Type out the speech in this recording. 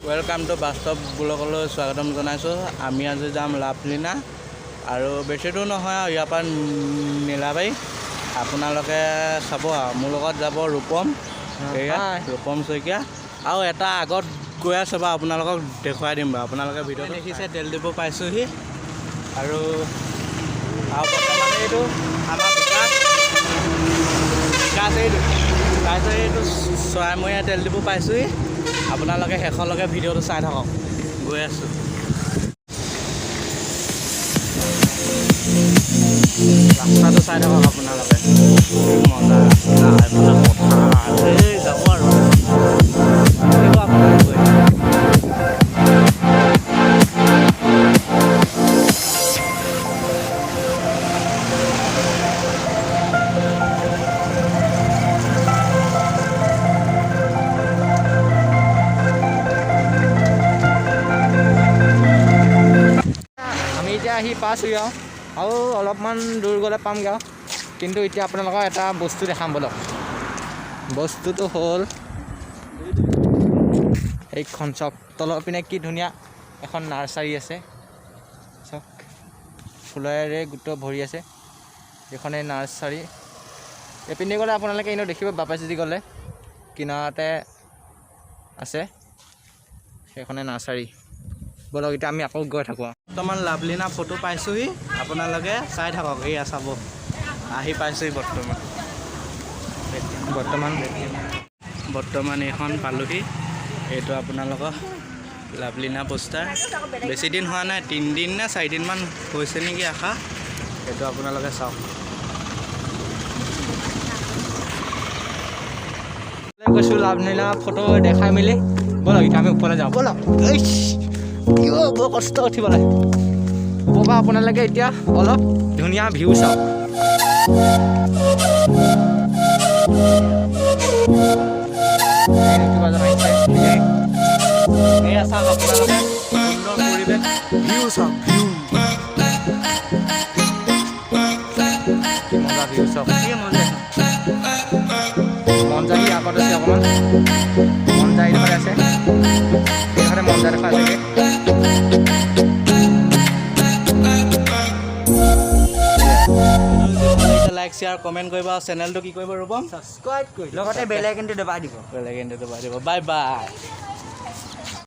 Welcome to বাস্তৱ ব্লগলৈ স্বাগতম জনাইছোঁ। আমি আজি যাম লাভলীনা আৰু বেছি দূৰ নহয় আৰু ইয়াৰ পৰা নীলাবাৰী। আপোনালোকে চাব আৰু মোৰ লগত যাব ৰূপম, এয়া ৰূপম শইকীয়া আৰু এটা আগত গৈ আছে বাৰু, আপোনালোকক দেখুৱাই দিম বাৰু। আপোনালোকে ভিডিঅ'টো দেখিছে, তেল ডিপু পাইছোঁহি। আৰু আৰু বৰ্তমান এইটো আমাৰ বিকাশ, বিকাশ এইটো, তাৰপিছত এইটো চৰাইমৰীয়া তেল ডিপু পাইছোঁহি। আপোনালোকে শেষলৈকে ভিডিঅ'টো চাই থাকক, গৈ আছোঁ। ৰাস্তাটো চাই থাকক আপোনালোকে, মজা ৰাস্তা। এইফালে পথাৰ, এই যাব আৰু দেখিব আপোনালোকে গৈ। আমি এতিয়া আহি পাইছোঁহি আৰু অলপমান দূৰ গ'লে পামগৈ আৰু। কিন্তু এতিয়া আপোনালোকক এটা বস্তু দেখাম ব'লক। বস্তুটো হ'ল এইখন চাওক, তলৰ পিনে কি ধুনীয়া এখন নাৰ্চাৰী আছে। চাওক, ফুলেৰে গোটেই ভৰি আছে এইখনে নাৰ্চাৰী। এইপিনে গ'লে আপোনালোকে এনেও দেখিব, বাপেচিটি গ'লে কিনাৰতে আছে সেইখনে নাৰ্চাৰী। ব'লক, এতিয়া আমি আকৌ গৈ থাকোঁ। বৰ্তমান লাভলীনা ফটো পাইছোঁহি, আপোনালোকে চাই থাকক। এয়া চাব, আহি পাইছোঁহি বৰ্তমান। বৰ্তমান বৰ্তমান এইখন পালোহি। এইটো আপোনালোকৰ লাভলীনা পোষ্টাৰ। বেছি দিন হোৱা নাই, 3 দিন নে 4 দিনমান হৈছে নেকি আশা। এইটো আপোনালোকে চাওক। গৈছোঁ লাভলীনা ফটো দেখাই মেলি। ব'লক, এতিয়া আমি ওপৰলৈ যাওঁ ব'লক। ইছ, কিয় বৰ কষ্ট উঠিবলৈ। ওপৰৰ পৰা আপোনালোকে এতিয়া অলপ ধুনীয়া ভিউ চাওক। কিবা এজন আহিছে। এয়া চাওক আপোনালোকে, সুন্দৰ পৰিৱেশ, ভিউ চাওক, ভিউ। কি মজা ভিউ চাওক। কি মজা। মঞ্জাৰী আগত আছে অকণমান, মঞ্জাৰী ডোখৰ আছে, সেইডোখৰতে মঞ্জা ডোখৰ আছেগৈ। লাইক, শ্বেয়াৰ, কমেণ্ট কৰিব আৰু চেনেলটো কি কৰিব ৰূপম? ছাবস্ক্ৰাইব কৰি লগতে বেল আইকনটো দবাই দিব। বেলেগ দবাই দিব। Bye bye.